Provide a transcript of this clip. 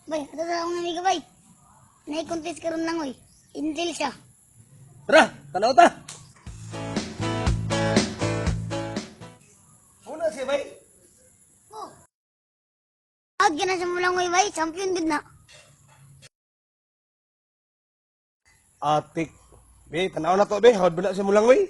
Bay, ato sa akong amiga, bay. Nay contest karon lang, oy. Intel siya. Tara, tanaw ta. Una siya, bay. Oh. Out ka na sa mulangoy, bay. Champion gud na. Atik. Be, tanaw na to, be. Hawad ba na siya mulangoy?